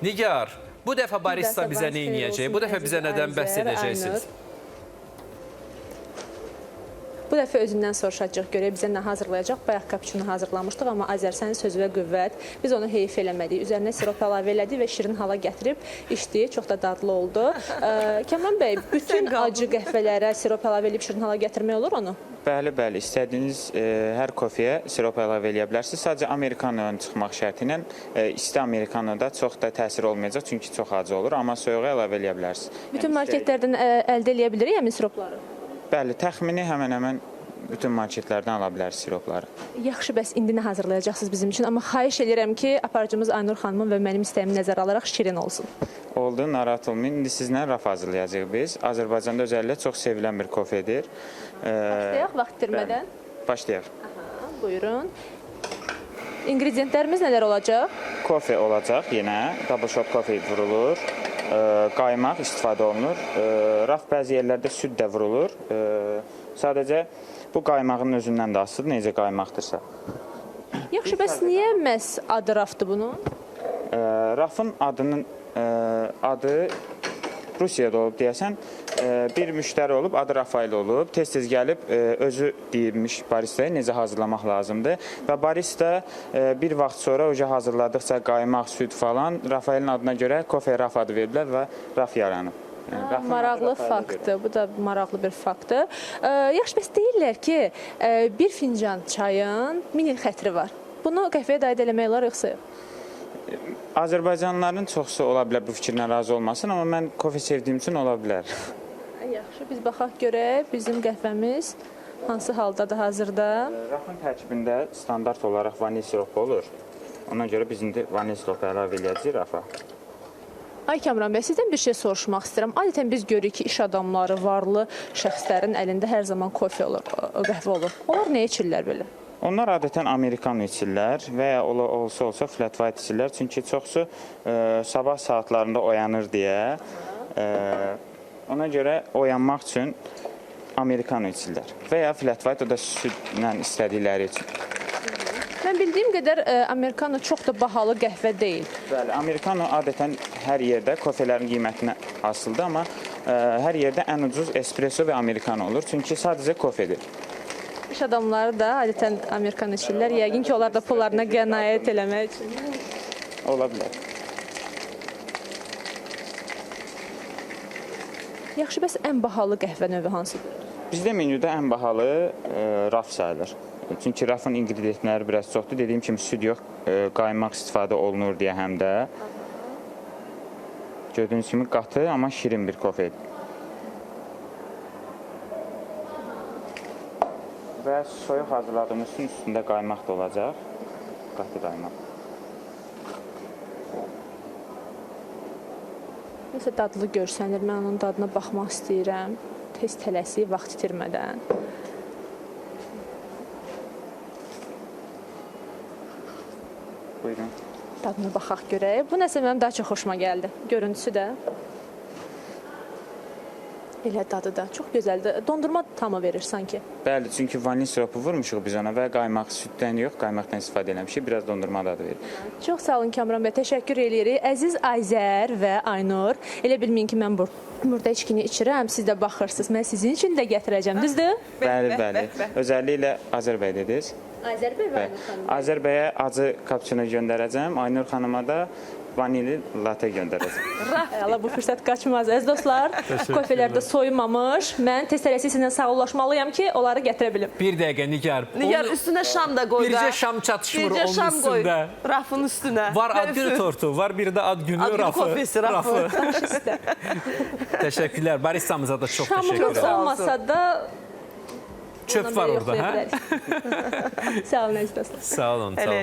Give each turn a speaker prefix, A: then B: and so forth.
A: Nigar, bu dəfə barista
B: dəfə
A: bizə
B: sabahınız
A: nə
B: xeyir
A: edəcək?
B: olsun
A: Bu dəfə bizə
B: əziz
A: nədən bəhs
B: Azər,
A: edəcəksiniz?
B: Aynur. Bu dəfə özündən soruşacağıq, görək bizə nə hazırlayacaq. Bayaq kapuçino hazırlamışdıq, amma Azər sənin sözünə qüvvət. Biz onu heyf eləmədik. Üzərinə sirop əlavə elədik və şirin hala gətirib içdik. Çox da dadlı oldu. Kamran bəy, bütün acı qəhvələrə sirop əlavə edib şirin hala gətirmək olur onu?
C: Bəli, bəli. İstədiyiniz hər kofeyə sirop əlavə eləyə bilərsiniz. Sadəcə amerikanonun çıxmaq şərti ilə isti amerikanoda çox da təsir olmayacaq, çünki çox acı olur, amma soyuğa əlavə eləyə bilərsiniz.
B: Bütün
C: Yəni
B: marketlərdən əldə eləyə bilirik həmin siropları?
C: Bəli, təxmini həmən-həmən bütün marketlərdən ala bilərsiniz siropları.
B: Yaxşı, bəs indi nə hazırlayacaqsınız bizim üçün? Amma xahiş edirəm ki, aparıcımız Aynur xanımın və mənim istəyimi nəzərə alaraq şirin olsun.
C: Oldu, narahat olmayın. İndi sizlə raf hazırlayacağıq biz. Azərbaycanda özəlliklə çox sevilən bir kofedir.
B: Başlayaq vaxt itirmədən.
C: Bəli, başlayaq.
B: Aha, buyurun. İngredientlərimiz nələr olacaq?
C: Kofe olacaq yenə. Double shot kofe vurulur. Qaymaq istifadə olunur. Raf bəzi yerlərdə süd də vurulur. Sadəcə bu qaymağın özündən də asılıdır, necə qaymaqdırsa.
B: Yaxşı, bəs niyə məhz adı rafdır bunun?
C: Rafın adının adı Rusiyada olub deyəsən. Bir müştəri olub, adı Rafael olub. Tez-tez gəlib özü deyibmiş baristaya necə hazırlamaq lazımdır. Və barista bir vaxt sonra oca hazırladıqca qaymaq, süd falan Rafaelin adına görə kofe raf adı veriblər və raf yaranıb. Yəni, rafın adı
B: Maraqlı
C: Rafaelə görə.
B: faktdır. Bu da maraqlı bir faktdır. Yaxşı, bəs deyirlər ki, bir fincan çayın 1000 il xətri var. Bunu qəhvəyə də aid eləmək olar yoxsa yox?
C: Azərbaycanlıların çoxusu ola bilər bu fikirlə razı olmasın, amma mən kofe sevdiyim üçün ola bilər.
B: Yaxşı, biz baxaq görək bizim qəhvəmiz hansı haldadır hazırda.
C: Rafın tərkibində standart olaraq vanil siropu olur. Ona görə biz indi vanil siropu əlavə eləyəcəyik rafa.
B: Ay Kamran bəy, sizdən bir şey soruşmaq istəyirəm. Adətən biz görürük ki, iş adamları, varlı şəxslərin əlində hər zaman kofe olur, qəhvə olur. Onlar nə içirlər belə?
C: Onlar adətən amerikano içirlər və ya olsa flat white içirlər. Çünki çoxsu sabah saatlarında oyanır deyə. Ona görə oyanmaq üçün amerikano içirlər. Və ya flat white, o da südlə istədikləri üçün.
B: Mən bildiyim qədər amerikano çox da bahalı qəhvə deyil.
C: Bəli, amerikano adətən hər yerdə kofelerin qiymətinə asılıdır, amma hər yerdə ən ucuz espresso və amerikano olur. Çünki sadəcə kofedir.
B: İş adamları da adətən amerikano içirlər. Yəqin ki, onlar da pullarına qənaət eləmək üçün.
C: Ola bilər.
B: Yaxşı, bəs ən bahalı qəhvə növü hansıdır?
C: Bizdə menyuda ən bahalı raf sayılır. Çünki rafın ingrediyentləri biraz çoxdur. Dediyim kimi süd yox, qaymaq istifadə olunur deyə həm də. Gördüyünüz kimi qatı, amma şirin bir kofedir. Və soyuq hazırladığımız üçün üstündə qaymaq da olacaq. Qatı qaymaq.
B: Nəsə dadlı görsənir. Mən onun dadına baxmaq istəyirəm. Tez tələsik, vaxt itirmədən.
C: Buyurun.
B: Dadına baxaq görək. Bu nəsə mənim daha çox xoşuma gəldi. Görüntüsü də. Elə dadı da. Çox gözəldir. Dondurma tamı verir sanki.
C: Bəli, çünki vanil siropu vurmuşuq biz ona və qaymaq süddən yox, qaymaqdan istifadə eləmişik. Biraz dondurma dadı verir.
B: Çox sağ olun Kamran bəy, təşəkkür eləyirik. Əziz Azər və Aynur, elə bilməyin ki, mən burada içkini içirəm, siz də baxırsınız. Mən sizin üçün də gətirəcəm, düzdür?
C: Bəli, bəli. Özəlliklə Azər bəy dediniz.
B: Azər bəy və Aynur xanım.
C: Azər bəyə acı kapuçino göndərəcəm, Aynur xanıma da vanili latte göndərəcəm.
B: Əla, bu fürsət qaçmaz. Əziz dostlar, kofelər də soyumamış. Mən tez tələsik sizinlə sağollaşmalıyam ki, onları gətirə bilim.
A: Bir dəqiqə Nigar.
D: Nigar üstünə şam da qoy da.
A: Bircə şam çatışmır
D: Bircə
A: onun
D: şam qoy
A: üstündə.
D: rafın üstünə.
A: Var ad günü tortu, var bir də ad günü
D: Ad günü
A: rafı.
D: kofesi, rafı.
A: Təşəkkürlər. Baristamıza da çox təşəkkür
B: Şamımız
A: edirəm.
B: olmasa da
A: Çöp var orada, hə?
B: Sağ olun əziz dostlar.
A: Sağ olun, sağ olun.